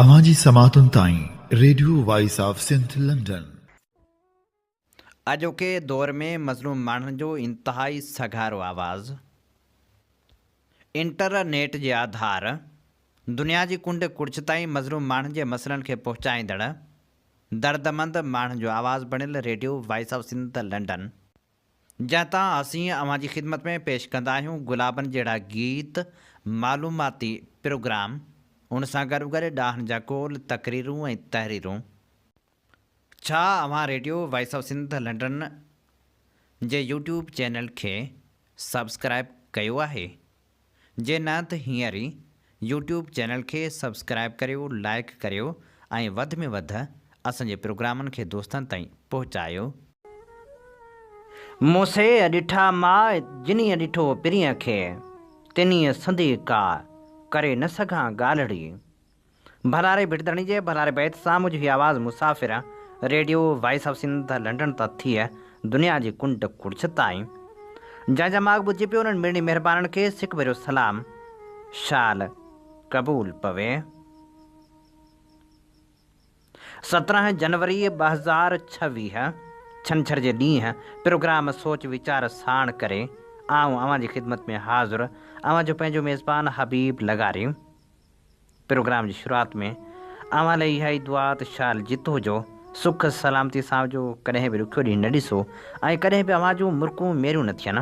اوهان جي سماعتن تائين radio voice of Sindh London. اڄوڪي دور ۾ مظلوم ماڻهن جو انتهائي سگهارو آواز انٽر نيٽ جي آڌار دنيا جي ڪنڊ ڪڙڇ تائين مظلوم ماڻهن جي مسئلن کي پهچائيندڙ دردمند ماڻهن جو آواز بڻيل radio voice of Sindh London جنهن تان اسين اوهان جي خدمت ۾ پيش ڪندا آهيون گلابن جهڙا گيت، معلوماتي پروگرام، ان سان گڏوگڏ ڏاهن جا قول، تقريرون ۽ تحريرون. ڇا اوهان radio voice of Sindh London جي يوٽيوب چينل کي سبسڪرائيب ڪيو آهي؟ جي نه ته هينئر ئي يوٽيوب چينل کي سبسڪرائيب ڪريو، لائيڪ ڪريو ۽ وڌ ۾ وڌ اسان جي پروگرامن کي دوستن تائين پهچايو. مون سي ڏٺا ماء، جنيء ڏٺو پرينء کي، تنيء سندي ڪا، ڪري نه سگهان ڳالهڙي. ڀلاري ڀٽ ڌڻي جي ڀلاري بيت سان منهنجو هي آواز مسافر، radio voice of Sindh London تان ٿي دنيا جي ڪنڊ ڪڙڇ تائين. جنهن جا ماڳ ٻڌجي پيو انهن مڙني مهربانن کي سڪ ڀريو سلام. شال قبول پوي. 17 جنوري 2026 ڇنڇر جي ڏينهن پروگرام سوچ ويچار ساڻ ڪري آئون اوهان جي خدمت ۾ حاضر اوهان جو پنهنجو ميزبان حبيب لغاري پروگرام جي شروعات ۾ اوهان لئي اها ئي دعا ته شال جت هجو سک سلامتي سان هجو ڪڏهن به ڏکيو ڏينهن نه ڏسو ۽ ڪڏهن به اوهان جون مرڪون ميريون نه ٿين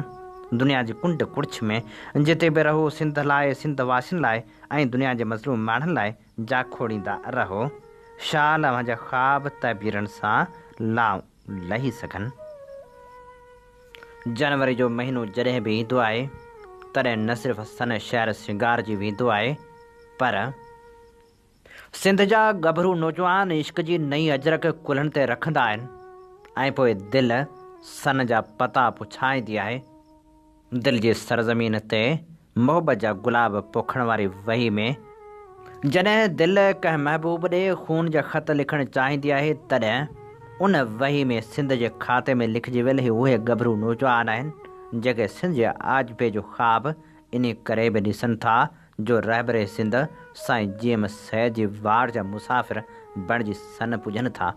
دنيا جي ڪنڊ ڪڙڇ ۾ جتي به رهو سنڌ لاء سنڌ واسين لاء ۽ دنيا جي مظلوم ماڻهن لاء جاکوڙيندا رهو، شال اوهان جا خواب تعبيرن سان لائون لهي سگهن. جنوري جو مهينو جڏهن به ايندو آهي، تڏهن نه صرف سن شهر سينگارجي ويندو آهي، پر. سنڌ جا ڳڀرو نوجوان عشق جي نئين اجرڪ ڪلهن تي رکندا آهن ۽ پوء دل سن جا پتا پڇائيندي آهي. دل جي سرزمين تي محبت جا گلاب پوکڻ واري وهي ۾، جڏهن دل ڪنهن محبوب ڏي خون جا خط لکڻ چاهيندي آهي، تڏهن ان وهي ۾ سنڌ جي کاتي ۾ لکجي ويل هي اهي ڳڀرو نوجوان آهن، جيڪي سنڌ جي آجپي جو خواب انهي ڪري به ڏسن ٿا جو رهبر سنڌ سائين جي ايم سيد جي واڙ جا مسافر بڻجي سن پڄن ٿا.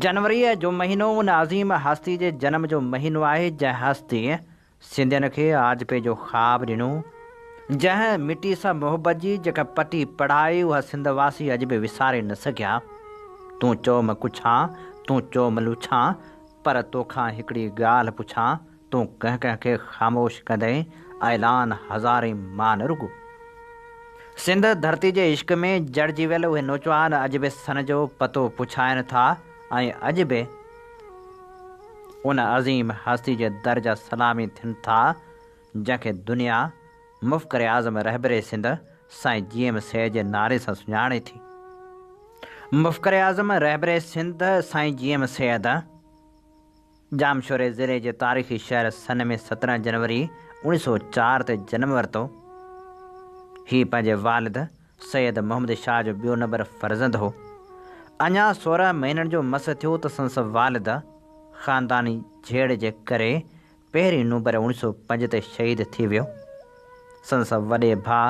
جنوريء جو مهينو ان عظيم هستيء جي جنم جو مهينو آهي، جنهن هستيء سنڌين کي آجپي جو خواب ڏنو، جنهن مٽيء سان محبت جي جيڪا پٽي پڙهائي، اها سنڌ واسي اڄ به وساري نه سگهيا. تون چئو م ڪڇان، تون چئو م لڇان، پر توکان هڪڙي ڳالهه پڇان، تون ڪنهن ڪنهن کي خاموش ڪندين، اعلان هزارين مان نه رڳو. سنڌ ڌرتي جي عشق ۾ جڙجي ويل اهي نوجوان اڄ به سن جو پتو پڇائن ٿا ۽ اڄ به ان عظيم هستي جي در جا سلامي ٿين ٿا جنهن کي دنيا مفڪر اعظم رهبر سنڌ سائين جي ايم سيد جي نعري سان سڃاڻي ٿي. مفڪر اعظم رهبر سنڌ سائين جي ايم سيد. ڄامشوري ضلعي جي تاريخي شهر سن ۾ 17 جنوري 1904 تي جنم ورتو. هي پنهنجي والد سيد محمد شاهه جو ٻيو نمبر فرزند هو. اڃا 16 مهينن جو مس ٿيو ته سندس والد خانداني جهيڙي جي ڪري پهرين نومبر 1905 تي شهيد ٿي ويو. سندس وڏي ڀاء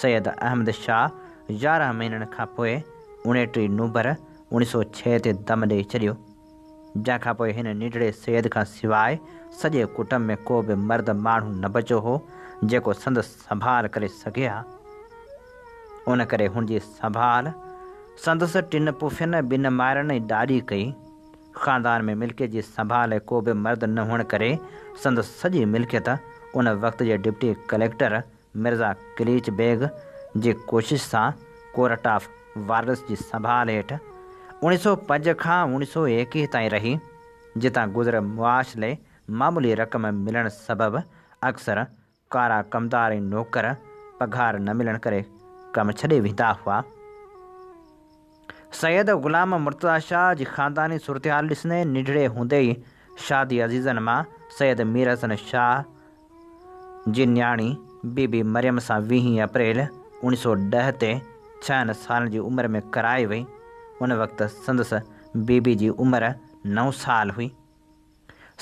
سيد احمد شاهه 11 مهينن کان پوء 29 نومبر 1906 تي دم ڏئي ڇڏيو. جنهن کان پوء هن ننڍڙي سيد کان سواء سڄي ڪٽنب ۾ ڪو به مرد ماڻهو نه بچيو هو، جيڪو سندس سنڀال ڪري سگهي ها. ان ڪري هن جي سنڀال سندس ٽن پڦين، ٻن مائرن ۽ ڏاڏي ڪئي. خاندان ۾ ملڪيت جي سنڀال لاء ڪو به مرد نه هئڻ ڪري سندس سڄي ملڪيت ان وقت جي ڊپٽي ڪليڪٽر مرزا قليچ بيگ جي ڪوشش سان ڪورٽ آف وارڊس جي سنڀال هيٺ 1905 کان 1921 تائين رهي، جتان گذر معاش لئي معمولي رقم ملڻ سبب اڪثر ڪارا ڪمدار ۽ نوڪر پگهار نه ملڻ ڪري ڪم ڇڏي ويندا هئا. سيد غلام مرتضيٰ شاهه جي خانداني صورتحال ڏسندي ننڍڙي هوندي ئي شادي عزيزن مان سيد مير حسن شاهه جي نياڻي بي بي مريم سان ويهين اپريل 1910 تي ڇهن سالن جي عمر ۾ ڪرائي وئي. ان وقت سندس بي بي جي عمر نو سال هئي.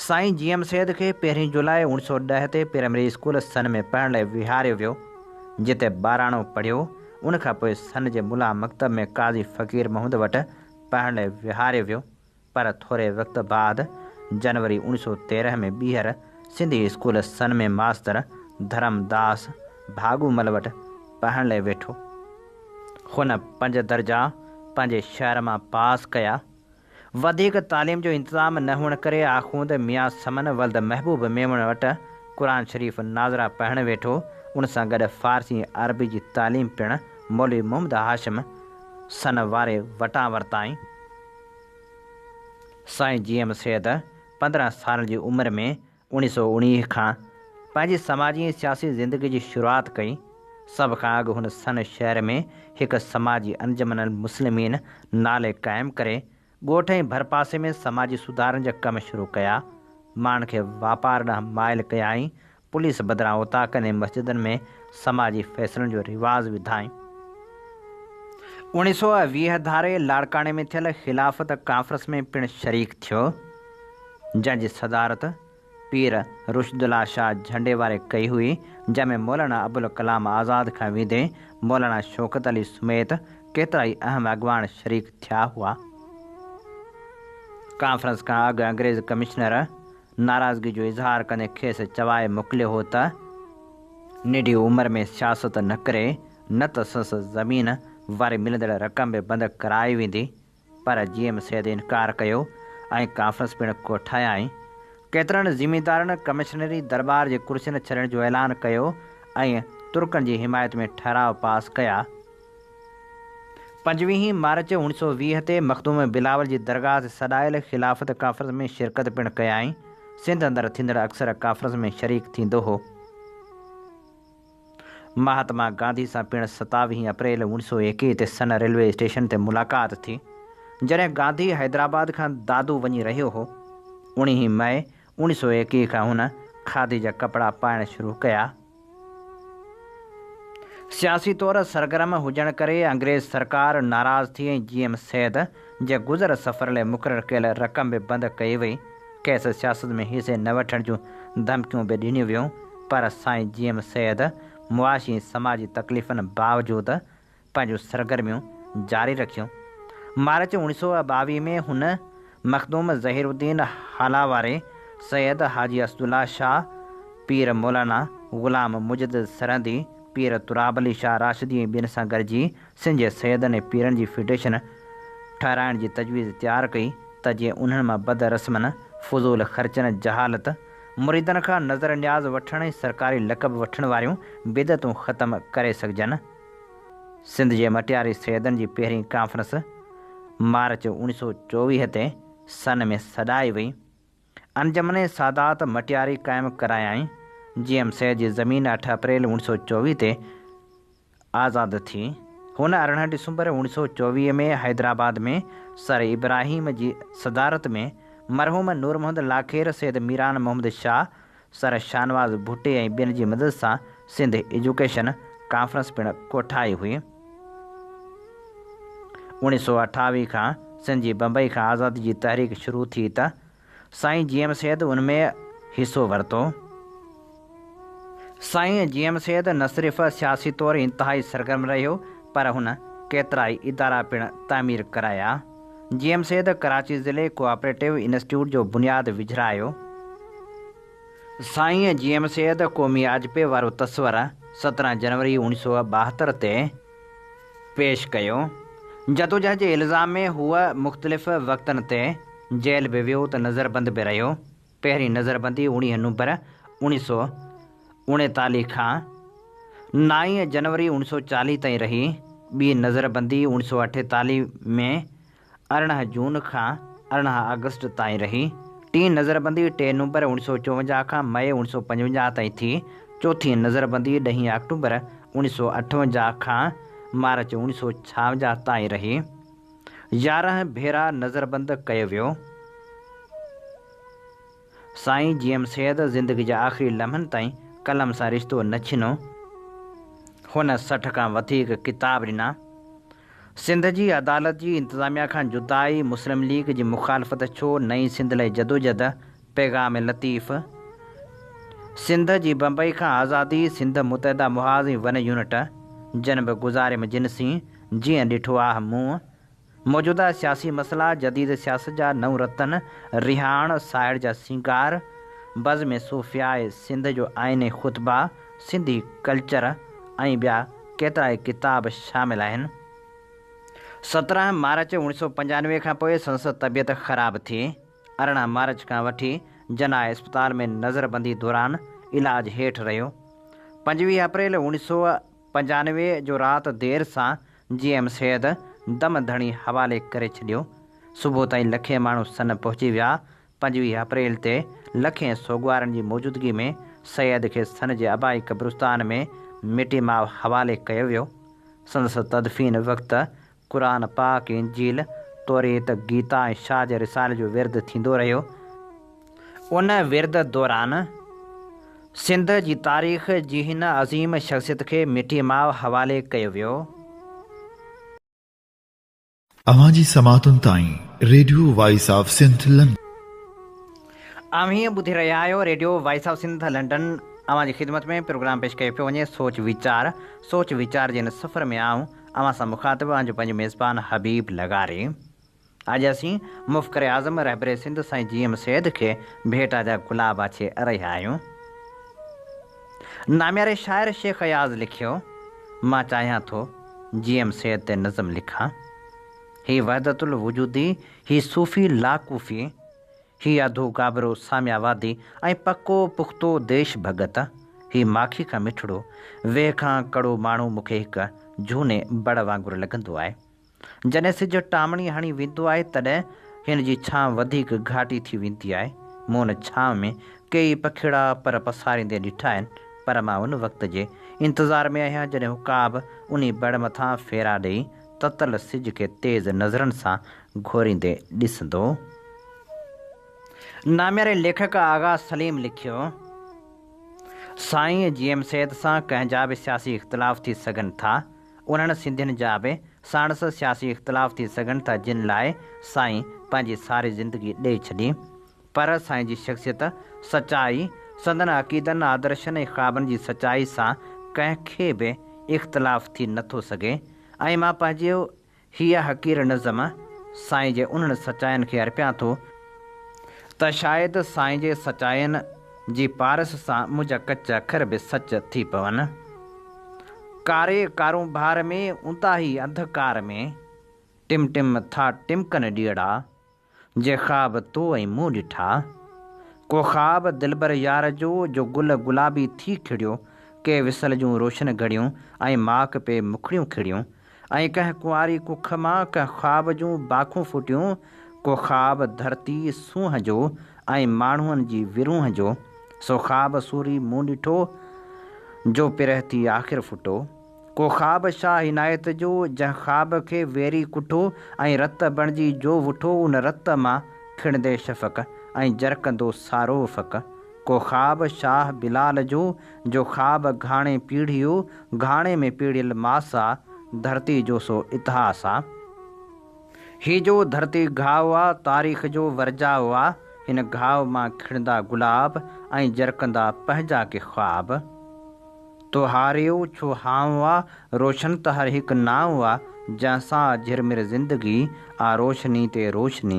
سائين جي ايم سيد کي پهرين جولاء 1910 تي پرائمري اسڪول سن ۾ پڙهڻ لاء ويهاريو ويو، جتي ٻاراڻو پڙهيو. ان کان پوء سن جي ملان مڪتب ۾ قاضي فقير محمد وٽ پڙهڻ لاء ويهاريو ويو، پر ٿوري وقت بعد جنوري 1913 ۾ ٻيهر سنڌي اسڪول سن ۾ ماستر ڌرمداس ڀاڳومل وٽ پڙهڻ لاء ويٺو. هن پنج درجا پنهنجي شهر مان پاس ڪيا. وڌيڪ تعليم جو انتظام نه هئڻ ڪري آخوند ميان سمن ولد محبوب ميمڻ وٽ قرآن شريف ناظره پڙهڻ ويٺو، ان سان گڏ فارسي ۽ عربي جي تعليم پڻ مولوي محمد هاشم سن واري وٽان ورتائين. سائين جي ايم سيد 15 سالن جي عمر ۾ 1919 کان پنهنجي سماجي ۽ سياسي زندگي جي شروعات ڪئي. سڀ کان اڳ هن سن شهر ۾ هڪ سماجي انجمن المسلمين نالي قائم ڪري ڳوٺ ۽ ڀرپاسي ۾ سماجي سڌارن جا ڪم شروع ڪيا. ماڻهن کي واپار ڏانهن مائل ڪيائين. پوليس بدران اوطاقن ۽ مسجدن ۾ سماجي فيصلن جو رواج وڌائين. 1920 ڌاري لاڙڪاڻي ۾ ٿيل خلافت ڪانفرنس ۾ پڻ شريڪ ٿيو. جنهن جي صدارت پير رشد الله شاهه جهنڊي واري ڪئي هئي، جنهن ۾ مولانا ابوالڪلام آزاد کان ويندي مولانا شوڪت علي سميت ڪيترائي اهم اڳواڻ شريڪ ٿيا هئا. ڪانفرنس کان اڳ انگريز ڪمشنر ناراضگي جو اظهار ڪندي کيس چوائي موڪليو هو ته، ننڍي عمر ۾ سياست نه ڪري نه ته سندس زمين واري ملندڙ رقم به بند ڪرائي ويندي. پر جي ايم سيد انڪار ڪيو ۽ ڪانفرنس پڻ ڪوٺايائين. ڪيترن زميندارن ڪمشنري درٻار جي ڪرسين ڇڏڻ جو اعلان ڪيو ۽ ترڪن جي حمايت ۾ ٺهراء پاس ڪيا. پنجويهين مارچ 1920 تي مخدوم بلاول جي درگاهه تي سڏايل خلافت ڪانفرنس ۾ شرڪت پڻ ڪيائين. سنڌ اندر ٿيندڙ اڪثر ڪانفرنس ۾ شريڪ ٿيندو هو. مهاتما گانڌي سان پڻ ستاويهين اپريل 1921 تي سن ريلوي اسٽيشن تي ملاقات ٿي، جڏهن گانڌي حيدرآباد کان دادو وڃي رهيو هو. اوڻيهين مئي 1921 کان هن کاڌي جا ڪپڙا پائڻ شروع ڪيا. سياسي طور سرگرم هجڻ ڪري انگريز سرڪار ناراض ٿي ۽ جي ايم سيد جي گذر سفر لاء مقرر ڪيل رقم به بند ڪئي وئي. کيس سياست ۾ حصي نه وٺڻ جون ڌمڪيون به ڏنيون ويون پر سائين جي ايم سيد معاشي ۽ سماجي تڪليفن باوجود پنهنجون سرگرميون جاري رکيون. مارچ 1922 ۾ هن مخدوم ظهيرالدين هالا واري، سيد حاجي اسدالله شاهه، پير مولانا غلام مجدد سرهندي، پير تراب علي شاهه راشدي ۽ ٻين سان گڏجي سنڌ جي سيدن ۽ پيرن جي فيڊريشن ٺهرائڻ جي تجويز تيار ڪئي ته جيئن انهن مان بد رسمن، فضول خرچن، جهالت، مريدن کان نذر نياز وٺڻ ۽ سرڪاري لقب وٺڻ واريون بدعتون ختم ڪري سگهجن. سنڌ جي مٽياري سيدن جي پهرين ڪانفرنس مارچ 1924 تي سن ۾ سڏائي وئي. انجمن سادات مٽياري قائم ڪرايائين. جي ايم سيد جي زمين اٺ اپريل 1924 تي آزاد ٿي. هن 18 ڊسمبر 1924 ۾ حيدرآباد ۾ سر ابراهيم جي صدارت ۾ مرحوم نور محمد لاکير، سيد ميران محمد شاهه، سر شاهنواز ڀٽي ۽ ٻين جي مدد سان سنڌ ايجوڪيشن ڪانفرنس پڻ ڪوٺائي هئي. 1928 کان سنڌ جي بمبئي کان آزادي جي تحريڪ شروع ٿي ته سائين جي ايم سيد ان ۾ حصو ورتو. سائين جي ايم سيد نه صرف سياسي طور انتهائي سرگرم رهيو پر هن ڪيترائي ادارا پڻ تعمير ڪرايا. جي ايم سيد ڪراچي ضلعي ڪوآپريٽو انسٽيٽيوٽ جو بنياد وجهرايو. سائين جي ايم سيد قومي آجپي وارو تصور 17 جنوري 1972 تي پيش ڪيو. جدوجهد جي الزام ۾ هو مختلف وقتن تي جيل به ويو ته نظربند به رهيو. پهرين نظربندي اوڻيهه نومبر 1939 کان نائين جنوري 1940 تائين رهي. ٻي نظربندي 1948 ۾ 18 جون کان 18 آگسٽ تائين رهي. ٽين نظربندي ٽي نومبر 1954 کان مئي 1955 تائين ٿي. چوٿين نظربندي ڏهين آڪٽوبر 1958 کان مارچ 1956 تائين رهي. 11 ڀيرا نظربند ڪيو ويو. سائين جي ايم سيد زندگي جي آخري لمحن تائين قلم سان رشتو نه ڇنو. هن 60 کان وڌيڪ ڪتاب ڏنا. سنڌ جي عدالت جي انتظاميا کان جدائي، مسلم ليگ جي مخالفت ڇو، نئين سنڌ لئي جدوجھد، پيغام لطيف، سنڌ جي بمبئي کان آزادي، سنڌ متحده محاذ ۽ ون يونٽ، جن به گذاريم جن سين، جيئن ڏٺو آه مون. موجوده سياسي مسئلا، جديد سياست جا نئون رتن، رهاڻ، ساهڙ جا سينگار، بزم صوفياء سنڌ جو آئيني خطبا، سنڌي ڪلچر ۽ ٻيا ڪيترائي ڪتاب شامل آهن. 17 مارچ 1995 کان پوء سندس طبيعت خراب ٿي. 18 مارچ کان وٺي جناح اسپتال ۾ نظربندي دوران علاج هيٺ رهيو. 25 اپريل 1995 جو رات دير سان جي ايم سيد دم ڌڻي حوالي ڪري ڇڏيو. صبح تائين لکين ماڻهو سن پهچي ويا. 25 اپريل تي لکين سوڳوارن جي موجودگي ۾ سيد کي سن جي آبائي قبرستان ۾ مٽي ماء حوالي ڪيو ويو. سندس تدفين وقت قرآن پاڪ، انجيل، توريت، گيتا ۽ شاهه جي رسالي جو ورد ٿيندو رهيو. ان ورد دوران سنڌ جي تاريخ جي هن عظيم شخصيت کي مٽي ماء حوالي ڪيو ويو. اوهان جي سماعتن تائين radio voice of Sindh London. اوهين ٻڌي رهيا آهيو radio voice of Sindh London اوهان جي خدمت ۾ پروگرام پيش ڪيو پيو وڃي سوچ ويچار سوچ ويچار جي هن سفر ۾ آئون اوهان سان مخاطب اوهان جو پنهنجو ميزبان حبيب لغاري. اڄ اسين مفڪر اعظم رهبر سنڌ سائين جي ايم سيد کي ڀيٽا جا گلاب آڇي رهيا آهيون. نامياري شاعر شيخ اياز لکيو، مان چاهيان ٿو جي ايم سيد تي نظم لکان. هي وحدت الوجودي، هي صوفي لاڪوفي، هي اڌو گابرو سامياوادي ۽ پڪو پختو ديش ڀڳت، هي ماکي کان مٺڙو، ويهه کان ڪڙو ماڻهو مون کي هڪ جهوني بڙ وانگر لڳندو آهي. جڏهن سج ٽامڻي هڻي ويندو آهي تڏهن هن جي ڇانو وڌيڪ گهاٽي ٿي ويندي آهي. مون ان ڇانو ۾ ڪيئي پکيڙا پر پساريندي ڏٺا آهن، پر مان ان وقت جي انتظار ۾ آهيان جڏهن عقاب انهي بڙ مٿان ڦيرا ڏيئي تتل سج کي تيز نظرن سان گهوريندي ڏسندو. نامياري ليکڪ آغا سليم لکيو، سائين جي ايم سيد سان ڪنهن جا به سياسي اختلاف ٿي سگهن ٿا، انهن سنڌين جا به ساڻس سياسي اختلاف ٿي سگهن ٿا جن لاء سائين پنهنجي ساري زندگي ڏئي ڇڏي. پر سائين جي شخصيت، سچائي، سندن عقيدن، آدرشن ۽ خوابن جي سچائي سان ڪنهن کي به اختلاف ٿي نه ٿو سگهي ۽ مان پنهنجي هيء حقير نظم سائين جي انهن سچاين کي ارپيان ٿو ته شايد سائين جي سچاين جي پارس سان منهنجا ڪچ اکر به سچ ٿي پون. ڪاري ڪارونڀار ۾، اونداهي انڌڪار ۾، ٽم ٽم ٿا ٽمڪن ڏيئڙا. جي خواب تو ۽ مون ڏٺا. ڪو خواب دلبر يار جو، جو گل گلابي ٿي کڙيو، ڪي وصل جون روشن گهڙيون ۽ ماڪ پي مکڙيون کڙيون، ۽ ڪنهن ڪنواري ڪک مان ڪنهن خواب جون باکون ڦٽيون، ڪو خواب ڌرتي سونهن جو ۽ ماڻهن جي ورونهن جو، سو خواب سوري مون ڏٺو، جو پرهه ٿي آخر ڦٽو. ڪو خواب شاهه عنايت جو، جنهن خواب کي ويري ڪٺو ۽ رت بڻجي جو وٺو، ان رت مان کڙندي شفق ۽ جرڪندو سارو افق. ڪو خواب شاهه بلال جو، جو خواب گهاڻي پيڙهيو، گهاڻي ۾ پيڙهيل ماس آ، ڌرتي جو سو اتهاس آ. هي جو ڌرتي گهاء آ، تاريخ جو ورجاء آ، هن گهاء مان کڙندا گلاب ۽ جرڪندا پنهنجا ڪي خواب. تو هاريو ڇو هانء آ، روشن ته هر هڪ نانء آ، جنهن سان آ جهرمر زندگي، آ روشني تي روشني.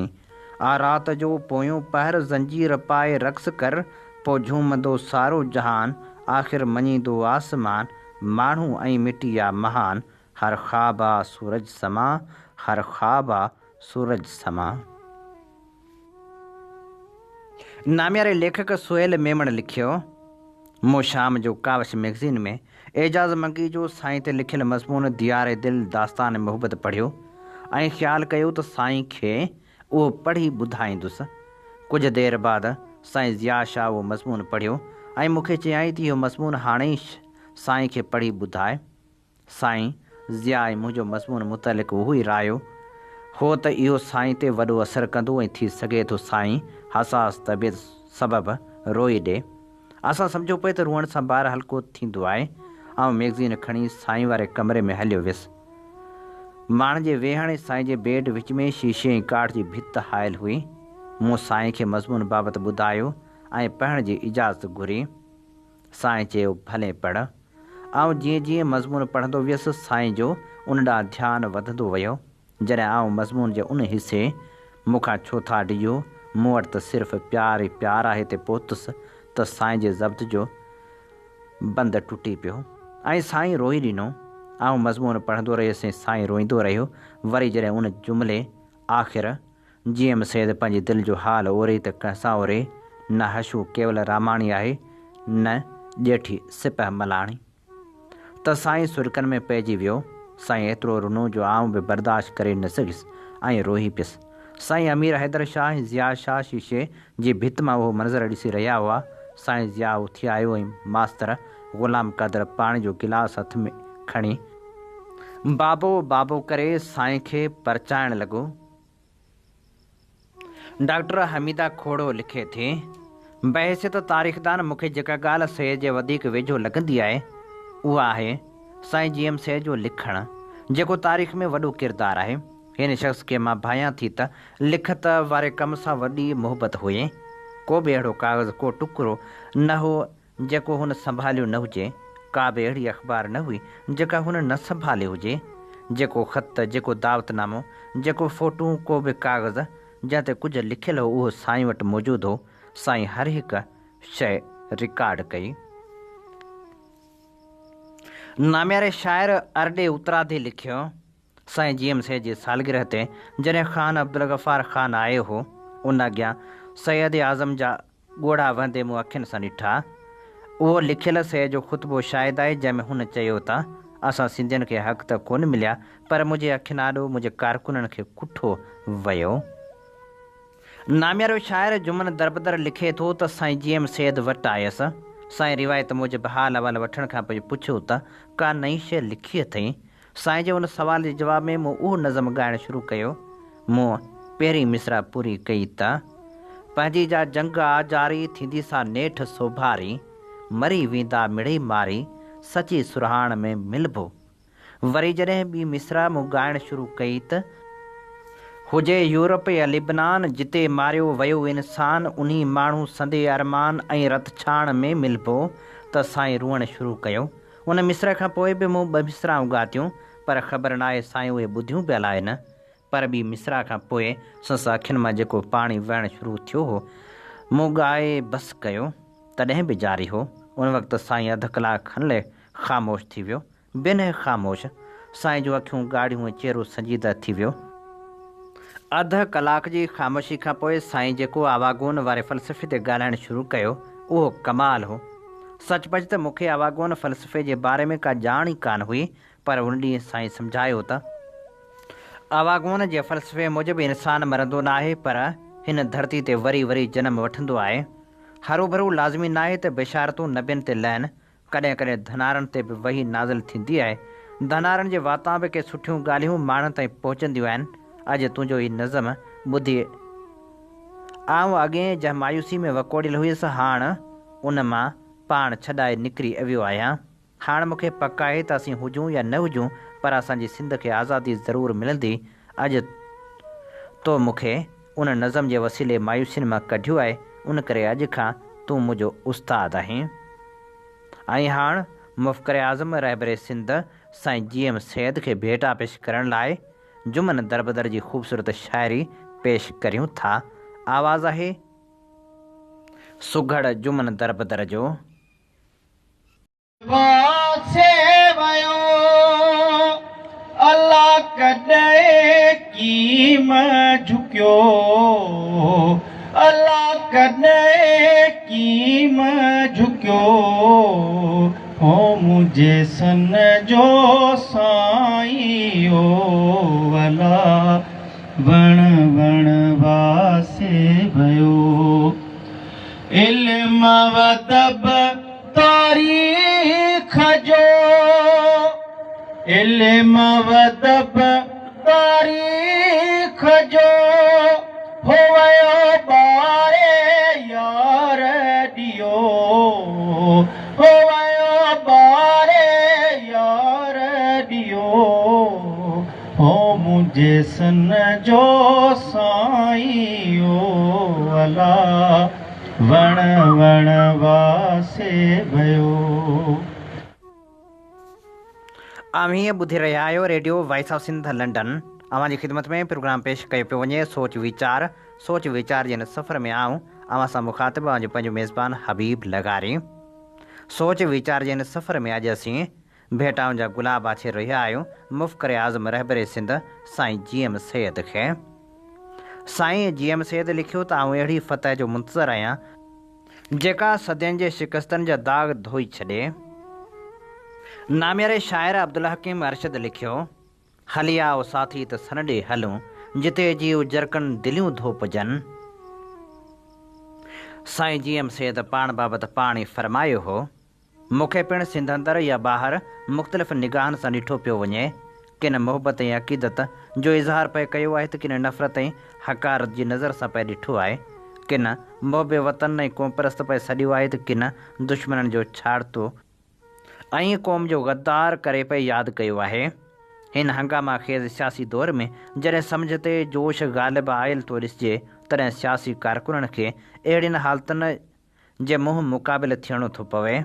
آ رات جو پويون پهر زنجير پائي رقص ڪر، پو جهومندو سارو جهان، آخر مڃيندو آسمان، ماڻهو ۽ مٽي آ مهان، هر خواب آ سورج سما، هر خواب آ سورج سما. نامياري ليکڪ سهيل ميمڻ لکيو، مون شام جو ڪاوش مئگزين ۾ اعجاز منگي جو سائين تي لکيل مضمون ديار دل داستان محبت پڙهيو ۽ خيال ڪيو ته سائين کي اهو پڙهي ٻڌائيندس. ڪجهه دير بعد سائين ضياء شاهه اهو مضمون پڙهيو ۽ مون کي چيائين ته اهو مضمون هاڻي ئي سائين کي پڙهي ٻڌاء. سائين ضياء ۽ منهنجو مضمون متعلق اهو ئي رايو هو ته اهو سائين تي وڏو اثر ڪندو ۽ ٿي سگهي ٿو سائين حساس طبيعت سبب روئي ڏي. اسان سمجهيو پئي ته روئڻ سان بار هلڪو ٿيندو آهي. آئون مئگزين کڻي سائين واري ڪمري ۾ هليو ويس. ماڻهن جي ويهڻ ۽ سائين جي بيڊ وچ ۾ شيشي ۽ ڪاٺ جي ڀت حائل هئي. مون سائين کي مضمون بابت ٻڌايو ۽ پڙهڻ جي اجازت گهري. سائين چيو، ڀلي پڙهه. آئون جيئن جيئن مضمون پڙهندو ويس، سائين جو ان ڏانهن ڌيان وڌندو ويو. جڏهن آئون مضمون جي ان حصي، مون کان ڇو ٿا ڊڄو، مون وٽ ته صرف پيار ئي پيار آهي تي پهتس ته سائين جي ضبط جو بند ٽٽي پيو ۽ سائين روئي ڏنو. آئون مضمون پڙهندو رهيس ۽ سائين روئيندو رهيو. وري جڏهن ان جملي آخر جي ايم سيد پنهنجي دل جو حال اوري ته ڪنهن سان اوري، نه حشو ڪيول راماڻي آهي، نه ڄيٺي سپهه ملاڻي. ته سائين سڏڪن ۾ پئجي ويو. سائين ايترو رنو جو آئون به برداشت ڪري نه سگهيس ۽ روئي پيس. سائين امير حيدر شاهه ۽ ضياء شاهه شيشي جي ڀت مان اهو منظر ڏسي رهيا هئا. سائين ضياء اٿي آيو ۽ ماستر غلام قادر پاڻي جو گلاس هٿ ۾ کڻي بابو بابو ڪري سائين کي پرچائڻ لڳو. ڊاڪٽر حميده کوڙو لکي ٿي، بحيثيت تاريخدان مون کي جيڪا ڳالهه سيد جي وڌيڪ ويجهو لڳندي آهي، اها آهي سائين جي ايم سيد جو لکڻ، جيڪو تاريخ ۾ وڏو ڪردار آهي. هن شخص کي مان ڀانيان ٿي ته لکت واري ڪم سان وڏي محبت هئي. ڪو به اهڙو ڪاغذ، ڪو ٽڪرو نه هو جيڪو هن سنڀاليو نه هجي، ڪا به اهڙي اخبار نه هئي، جيڪا هن نه سنڀالي هجي. جيڪو خط، جيڪو دعوت نامو، جيڪو فوٽو، ڪو به ڪاغذ، جنهن تي ڪجهه لکيل هو، اهو سائين وٽ موجود هو. سائين هر هڪ شيء رڪارڊ ڪئي. نامياري شاعر ارڏي اتراڌي لکيو. سائين جي ايم سيد جي سالگرهه تي جڏهن خان عبدالغفار خان آيو هو، ان اڳيان سيد اعظم جا ڳوڙها وهندي مون اکين سان ڏٺا. اهو لکيل سيد جو خطبو شاهد آهي، جنهن ۾ هن چيو ته، اسان سنڌين کي حق ته ڪونه مليا، پر منهنجي اکين آڏو منهنجي ڪارڪنن کي ڪٺو ويو. ناميارو شاعر جمن دربدر لکي ٿو ته سائين جي ايم سيد وٽ آيس. سائين روايت موجب حال احوال وٺڻ کان پوء پڇيو ته ڪا نئين شيء لکي اٿئي؟ سائين جي ان سوال جي جواب ۾ مون اهو نظم ڳائڻ شروع ڪيو. مون پهرين مصرع پوري ڪئي ته. پنهنجي جا جنگ آ جاري، ٿيندي سا نيٺ سوڀاري، مري ويندا مڙئي ماري، سچي سرهاڻ ۾ ملبو. وري جڏهن ٻي مصرع مون ڳائڻ شروع ڪئي ته. هجي يورپ يا لبنان، جتي ماريو ويو انسان، انهي ماڻهو سندي ارمان ۽ رتڇاڻ ۾ ملبو ته سائين روئڻ شروع ڪيو. ان مصرع کان پوء به مون ٻه مصرعون ڳاتيون، پر خبر ناهي سائين اهي ٻڌيون به الائي نه. پر ٻي مصرع کان پوء سندس اکين مان جيڪو پاڻي وهڻ شروع ٿيو هو، مون ڳائي بس ڪيو، تڏهن به جاري هو. ان وقت سائين اڌ ڪلاڪ کن لئه خاموش ٿي ويو. بنهه خاموش. سائين جون اکيون ڳاڙهيون ۽ چهرو سنجيده ٿي ويو. اڌ ڪلاڪ جي خاموشي کان پوء سائين جيڪو آواگون واري فلسفي تي ڳالهائڻ شروع ڪيو، اهو ڪمال هو. سچ پچ ته مون کي آواگون فلسفي جي باري ۾ ڪا ڄاڻ ئي ڪانه هئي، پر ان ڏينهن سائين سمجهايو ته. آواگون جي فلسفي موجب انسان مرندو ناهي، پر هن ڌرتي تي وري وري جنم وٺندو آهي. هروڀرو لازمي ناهي ته بشارتون نبين تي لهن، ڪڏهن ڪڏهن ڌنارن تي به وحي نازل ٿيندي آهي. ڌنارن جي واتان به ڪي سٺيون ڳالهيون ماڻهن تائين پهچنديون آهن. اڄ تنهنجو هي نظم ٻڌي آئون اڳئين جنهن مايوسي ۾ وڪوڙيل هيس، هاڻ ان مان پاڻ ڇڏائي نڪري ويو آهيان. هاڻ مون کي پڪ آهي ته اسين هجون يا نه هجون پر اسان جي سنڌ کي آزادي ضرور ملندي. اڄ تو مون کي ان نظم جي وسيلي مايوسين مان ڪڍيو آهي، ان ڪري اڄ کان تون منهنجو استاد آهين. ۽ هاڻ مفڪر اعظم رهبر سنڌ سائين جي ايم سيد کي ڀيٽا پيش ڪرڻ لاء جمن دربدر جي خوبصورت شاعري پيش ڪريون ٿا. آواز آهي سگهڙ جمن دربدر جو. واسي ويو الا ڪڏهن ڪيم جهڪيو الا ڪڏهن ڪيم جهڪيو هو منهنجي سن جو سائين او الا وڻ وڻ واسي ويو علم وادب تاريخ جو علم وادب تاريخ جو هو ويو ٻاري يار ڏيئو هو ويو ٻاري يار ڏيئو هو منهنجي سن جو سائين او الا وڻ وڻ واسي ويو. اوهين ٻڌي رهيا آهيو radio voice of Sindh London. اوهان جي خدمت ۾ پروگرام پيش ڪيو پيو وڃي سوچ ويچار. سوچ ويچار جي هن سفر ۾ آئون اوهان سان مخاطب اوهان جو پنهنجو ميزبان حبيب لغاري. سوچ ويچار جي هن سفر ۾ اڄ اسين ڀيٽائن جا گلاب آڇي رهيا آهيون مفڪر اعظم رهبر سنڌ سائين جي ايم سيد کي. سائين جي ايم سيد لکيو ته آئون اهڙي فتح جو منتظر آهيان، جيڪا صدين جي شڪستن جا داغ ڌوئي ڇڏي. نامياري شاعر عبدالحڪيم ارشد لکيو، هلي آء ساٿي ته سن ڏي هلون، جتي جيو جرڪن دليون ڌوپجن. سائين جي ايم سيد پاڻ بابت پاڻ ئي فرمايو هو. مون کي پڻ سنڌ اندر يا ٻاهر مختلف نگاهن سان ڏٺو پيو وڃي. ڪن محبت ۽ عقيدت جو اظهار پئي ڪيو آهي ته ڪن نفرت ۽ حقارت جي نظر سان پئي ڏٺو آهي. ڪن محب وطن ۽ قومپرست پئي سڏيو آهي ته ڪن دشمنن جو ڇاڙتو ۽ قوم جو غدار ڪري پئي ياد ڪيو آهي. هن هنگاما خيز سياسي دور ۾ جڏهن سمجهه تي جوش غالب آيل ٿو ڏسجي تڏهن سياسي ڪارڪنن کي اهڙين حالتن جي منهن مقابل ٿيڻو ٿو پوي.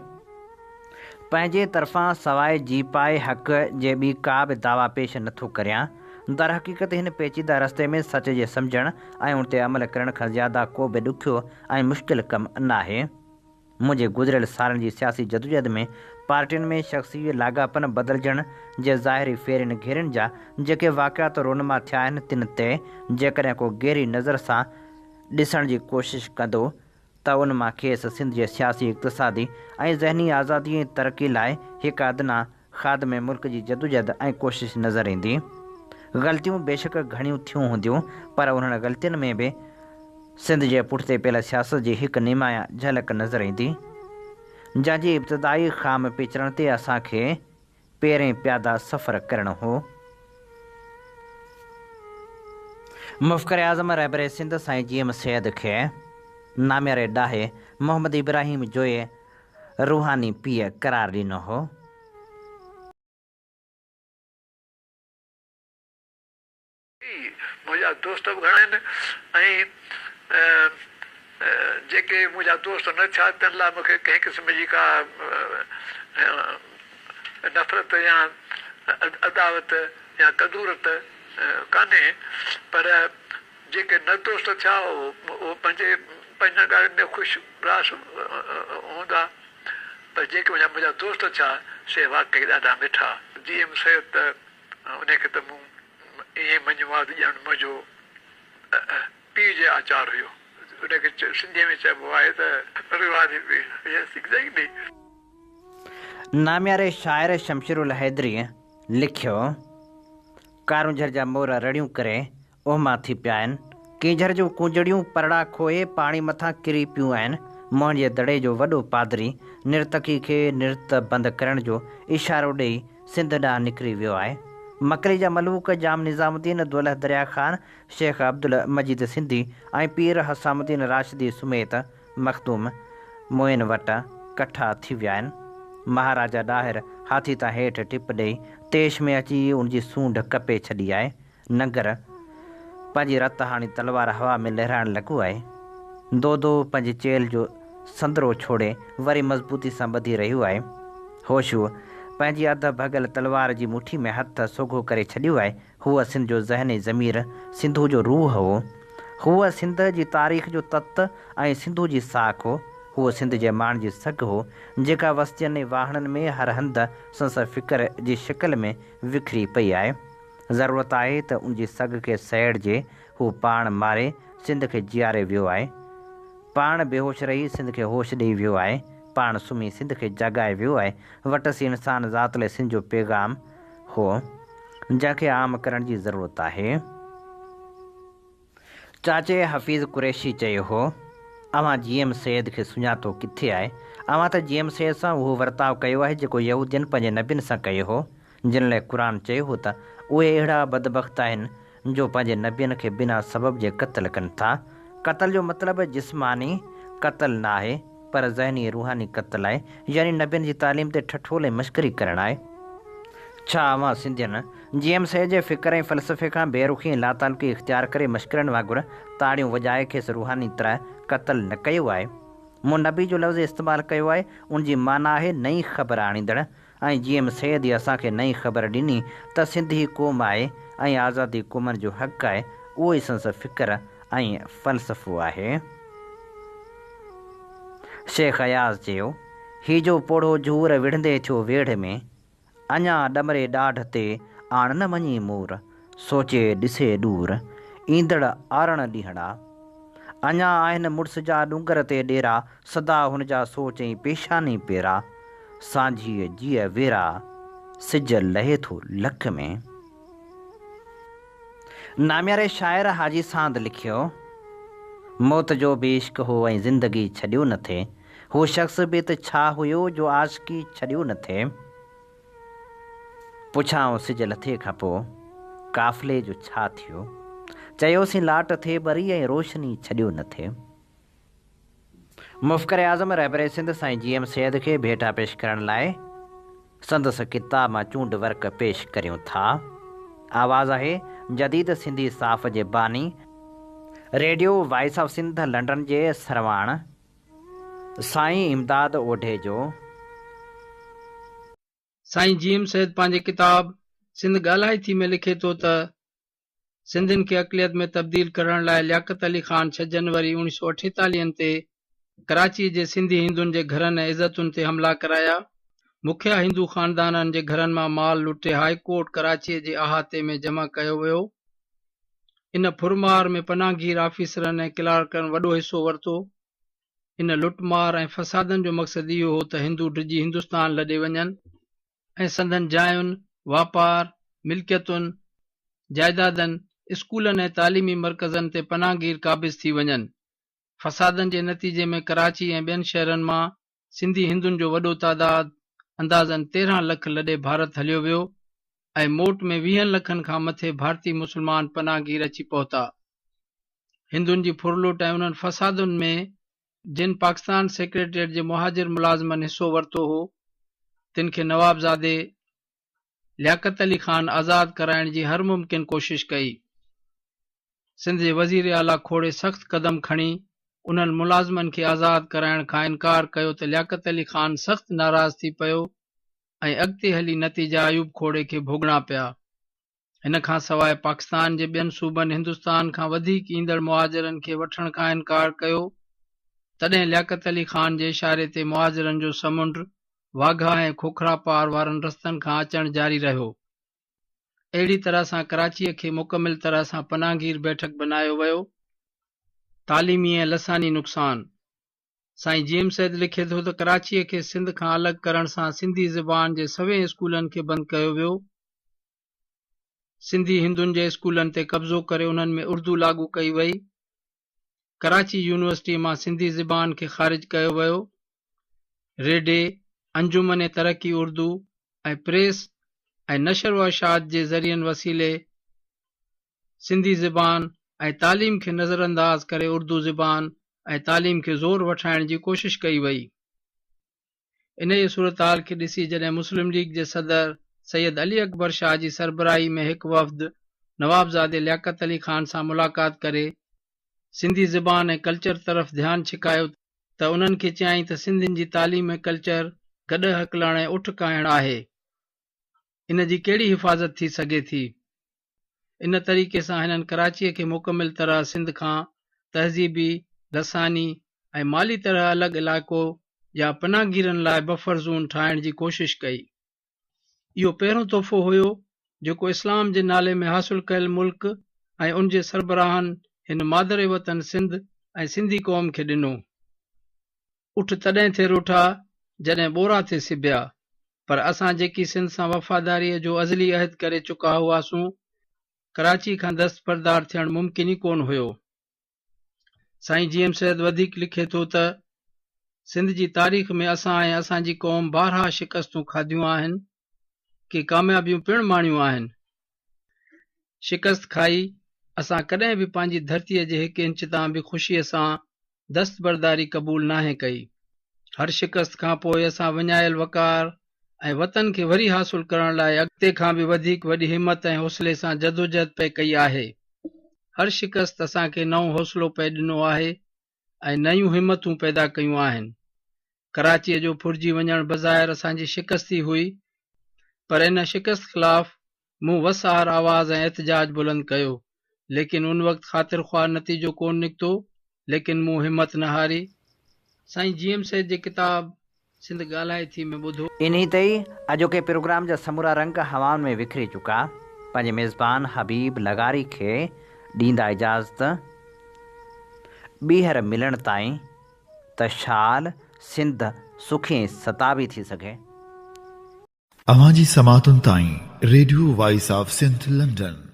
پنهنجي طرفان سواء جي پائي حق جي ٻي ڪا به دعويٰ پيش نه ٿو ڪريان. درحقيقت هن پيچيده رستي ۾ سچ جي سمجهڻ ۽ ان تي عمل ڪرڻ کان زياده ڪو به ڏکيو ۽ مشڪل ڪم ناهي. منهنجي گذريل سالن جي سياسي جدوجهد ۾ پارٽين ۾ شخصي لاڳاپن بدلجڻ جي ظاهري ڦيرين گهيرين جا جيڪي واقعات رونما ٿيا آهن تن تي جيڪڏهن ڪو گهري نظر سان ڏسڻ جي ڪوشش ڪندو ته ان مان کيس سنڌ جي سياسي، اقتصادي ۽ ذهني آزادي ۽ ترقي لاء هڪ ادنيٰ خادم ملڪ جي جدوجهد ۽ ڪوشش نظر ايندي. غلطيون بيشڪ گهڻيون ٿيون هونديون پر انهن غلطين ۾ به سنڌ جي پٺتي پيل سياست جي هڪ نمايان جهلڪ نظر ايندي، جنهن جي ابتدائي خام پيچرن تي اسان کي پيرين پيادا سفر ڪرڻو هو. مفڪر اعظم رهبر سنڌ سائين جي ايم سيد کي نامياري ڏاهي محمد ابراهيم جويي روحاني پيء قرار ڏنو هو. منهنجا دوست به گهڻا آهن ۽ جيڪي منهنجا دوست نه ٿيا تن لاء مون کي ڪنهن قسم جي ڪا نفرت يا عداوت يا ڪدورت ڪانهي پر جيڪي نه دوست ٿيا اهي پنهنجي پنهنجن ڳالهين ۾ خوش راس هوندا پر جيڪي منهنجا دوست ٿيا سي واقعي ڏاڍا مٺا. جي ايم سيد ته انهيء کي ته مون ائين مڃيو آهي ته ڄڻ منهنجو پيء جي آچار هيو. ان کي سنڌيء ۾ چئبو آهي ته روحاني پيء. Yes exactly. نامياري شاعر شمشيرالحيدريء لکيو، ڪارونجهر جا مور رڙيون ڪري اهما ٿي پيا آهن. ڪينجهر جون ڪونجڙيون پرڙا کوهي پاڻي مٿان ڪري پيون آهن. موهن جي دڙي جو وڏو پادري نرتڪي کي نرت بند ڪرڻ جو اشارو ڏيئي سنڌ ڏانهن نڪري ويو آهي. مڪلي جا ملوڪ ڄام نظام الدين، دولهه دريا خان، شيخ عبدالمجيد سنڌي ۽ پير حسام الدين راشدي سميت مخدوم معين وٽ ڪٺا ٿي ويا آهن. مهاراجا ڏاهر هاٿي تان هيٺ ٽپ ڏيئي طيش ۾ اچي ان جي سونڍ ڪپي ڇڏي آهي. ننگر پنهنجي رت هاڻي تلوار هوا ۾ لهرائڻ لڳو آهي. دودو پنهنجي چيلهه جو سندرو ڇوڙي وري مضبوطي سان ٻڌي رهيو آهي. هوشوء پنهنجي اڌ ڀڳل تلوار جي مٺي ۾ هٿ سوگهو ڪري ڇڏيو آهي. هو سنڌ جو ذهن ۽ ضمير، سنڌو جو روح هو. هو سنڌ جي تاريخ جو تت ۽ سنڌو جي ساک هو. هو سنڌ جي ماڻهن جي سگهه هو، جيڪا وستين ۽ واهڻن ۾ هر هنڌ سندس فڪر جي شڪل ۾ وکري پئي آهي. ضرورت آهي ته ان جي سگهه کي سهيڙجي، هو پاڻ ماري سنڌ کي جياري ويو آهي. پاڻ بيهوش رهي سنڌ کي هوش ڏئي ويو آهي. پاڻ سمهي سنڌ کي جاڳائي ويو آهي. وٽس ئي انسان ذات لاء سنڌ جو پيغام هو، جنهن کي عام ڪرڻ جي ضرورت آهي. چاچي حفيظ قريشي چيو هو، اوهان جي ايم سيد کي سڃاتو ڪٿي آهي؟ اوهان ته جي ايم سيد سان اهو ورتاء ڪيو آهي جيڪو يهودين پنهنجي نبين سان ڪيو هو، جن لاء قرآن چيو هو ته اهي اهڙا بدبخت آهن جو پنهنجي نبين کي بنا سبب جي قتل ڪن ٿا. قتل جو مطلب جسماني قتل نه آهي پر ذهني ۽ روحاني قتل آهي يعني نبين جي تعليم تي ٺٺول ۽ مشڪري ڪرڻ آهي. ڇا اوهان سنڌين جي ايم سيد جي فڪر ۽ فلسفي کان بي رخي ۽ لاتعلقي اختيار ڪري مشڪرن وانگر تاڙيون وڄائي کيس روحاني طرح قتل نه ڪيو آهي؟ مون نبي جو لفظ استعمال ڪيو آهي، ان جي معنيٰ آهي نئين خبر آڻيندڙ ۽ جي ايم سيد ئي اسان کي نئين خبر ڏني ته سنڌ هي قوم آهي ۽ آزادي قومن جو حق آهي، اهو ئي سندس فڪر ۽ فلسفو آهي. شيخ اياز چيو، هي جو پوڙهو جهور وڙهندي ٿيو ويڙهه ۾، اڃا ڏمري ڏاڍ تي آڻ نه مڃي مور، سوچي ڏسي ڏور، ايندڙ آرڻ ڏينهڙا. اڃا آهن مڙس جا ڏونگر تي ڏيرا، سدا هن جا سوچ ۽ پيشاني پيرا، سانجهيء جيء ويرا، سج لهي ٿو لڪ ۾. نامياري شاعر حاجي ساند لکيو، موت جو به عشق هو ۽ زندگي ڇڏيو نه ٿي، هو شخص به ته ڇا هيو جو عاشقي ڇڏيو نه ٿي. پڇائون سج لٿي کان پوء قافلي جو ڇا ٿيو، چيوسين لاٽ ٿي ٻري ۽ روشني ڇڏيو نه ٿي. مفڪر اعظم رهبر سنڌ سائين جي ايم سيد کي ڀيٽا پيش ڪرڻ لاء سندس ڪتاب مان چونڊ ورق پيش ڪريون ٿا. آواز آهي جديد سنڌي صحافت جي باني، radio voice of Sindh London جي سرواڻ سائين امداد اوڍي جو. سائين جي ايم سيد پنهنجي ڪتاب سنڌ ڳالهائي ٿي ۾ لکي ٿو ته. سنڌين کي اقليت ۾ تبديل ڪرڻ لاء لياقت علي خان ڇهه جنوري اوڻيهه سؤ اٺيتاليهن تي ڪراچيء جي سنڌي هندن جي گهرن ۽ عزتن تي حملا ڪرايا. مکيه هندو خاندانن جي گهرن مان مال لٽي هاء ڪورٽ ڪراچيء جي احاطي ۾ جمع ڪيو ويو. ان ڦرمار ۾ پناهگير آفيسرن ۽ ڪلارڪن وڏو حصو ورتو. ان لٽمار ۽ فسادن جو مقصد اهو هو ته هندو ڊڄي هندستان لڏي وڃن. ۽ سندن جاين، واپار، ملڪيتن، جائدادن، اسڪولن ۽ تعليمي مرڪزن تي پناهگير قابض ٿي وڃن. فسادن جي نتيجي ۾ ڪراچي ۽ ٻين شهرن مان سنڌي هندن جو وڏو تعداد اندازن 13 لک لڏي ڀارت هليو ويو ۽ موٽ ۾ ويهن لکن کان مٿي ڀارتي مسلمان پناهگير اچي پهتا. هندن جي ڦرلٽ ۽ انهن فسادن ۾ جن پاڪستان سيڪريٽريٽ جي مهاجر ملازمن حصو ورتو هو، تن کي نوابزادي لياقت علي خان آزاد ڪرائڻ جي هر ممڪن ڪوشش ڪئي. سنڌ جي وزير اعليٰ کوڙي سخت قدم کڻي انهن ملازمن کي آزاد ڪرائڻ کان انڪار ڪيو ته لياقت علي خان سخت ناراض ٿي پيو ۽ اڳتي هلي نتيجا ايوب کوڙي کي ڀوڳڻا پيا. ان کان سواء پاڪستان جي ٻين صوبن هندستان کان وڌيڪ ايندڙ مهاجرن کي وٺڻ کان انڪار ڪيو، تڏهن لياقت علي خان جي اشاري تي مهاجرن جو سمنڊ واگها ۽ کوکراپار وارن رستن کان اچڻ جاري رهيو. اهڙي طرح سان ڪراچيء کي مڪمل طرح سان پناهگير بيٺڪ بنايو ويو. تعليمي ۽ لساني نقصان. سائين جي ايم سيد لکي ٿو ته ڪراچيء کي سنڌ کان الڳ ڪرڻ سان سنڌي زبان جي سوين اسڪولن کي بند ڪيو ويو. سنڌي هندن جي اسڪولن تي قبضو ڪري انهن ۾ اردو لاڳو ڪئي وئي. ڪراچي يونيورسٽيء مان سنڌي زبان کي خارج ڪيو ويو. ريڊي، انجمن ترقي اردو ۽ پريس ۽ نشر و اشاعت جي ذريعن وسيلي سنڌي زبان ۽ تعليم کي نظرانداز ڪري اردو زبان ۽ تعليم کي زور وٺرائڻ جي ڪوشش ڪئي وئي. انهيء صورتحال کي ڏسي جڏهن مسلم ليگ جي صدر سيد علي اڪبر شاهه جي سربراهي ۾ هڪ وفد نوابزادي لياقت علي خان سان ملاقات ڪري سنڌي زبان ۽ ڪلچر طرف ڌيان ڇڪايو ته انهن کي چيائين ته سنڌين جي تعليم ۽ ڪلچر گڏهه هڪلڻ ۽ اٺ ڪاهڻ آهي ان جي ڪهڙي حفاظت ٿي سگهي ٿي؟ ان طريقي سان هنن ڪراچيء کي مڪمل طرح سنڌ کان تهذيبي، لساني ۽ مالي طرح الڳ علائقو يا پناهگيرن لاء بفر زون ٺاهڻ جي ڪوشش ڪئي. اهو پهريون تحفو هيو، جيڪو اسلام جي نالي ۾ حاصل ڪيل ملڪ ۽ ان جي سربراهن هن مادر وطن سنڌ ۽ سنڌي قوم کي ڏنو. اٺ تڏهن ٿي روٺا، جڏهن ٻورا ٿي سبيا. پر اسان جيڪي سنڌ سان وفاداريء جو ازلي عهد ڪري چڪا هئاسون، ڪراچيء کان دستبردار ٿيڻ ممڪن ئي ڪونه هيو. سائين جي ايم سيد وڌيڪ لکي ٿو ته، سنڌ جي تاريخ ۾ اسان ۽ اسان جي قوم بارها شڪستون کاڌيون آهن، ڪي ڪاميابيون پڻ ماڻيون آهن. شڪست کائي اسان ڪڏهن به پنهنجي ڌرتيء جي هڪ انچ تان به خوشيء سان دستبرداري قبول ناهي ڪئي. هر شڪست کان پوء اسان وڃايل وقار ۽ وطن کي وري حاصل ڪرڻ لاء اڳتي کان به وڌيڪ وڏي همت ۽ حوصلي سان جدوجهد پئي ڪئي آهي. هر شڪست اسان کي نئون حوصلو پئي ڏنو آهي ۽ نيون همتون پيدا ڪيون آهن. ڪراچيء جو ڦرجي وڃڻ بظاهر اسان جي شڪست ئي هئي. پر ان شڪست خلاف مون وس آهر آواز ۽ احتجاج بلند ڪيو، ليڪن ان وقت خاطر خواهه نتيجو ڪونه نڪتو، ليڪن مون همت نه هاري. سائين جي ايم سيد جي ڪتاب سنڌ ڳالهائي ٿي ۾ ٻڌو. انهي تي ئي اڄوڪي پروگرام جا سمورا رنگ هوائن ۾ وکري چڪا. پنهنجي ميزبان حبيب لغاري کي ڏيندا اجازت. ٻيهر ملڻ تائين ته شال سنڌ سکي ۽ ستابي ٿي سگهي. اوهان جي سماعتن تائين radio voice of Sindh London.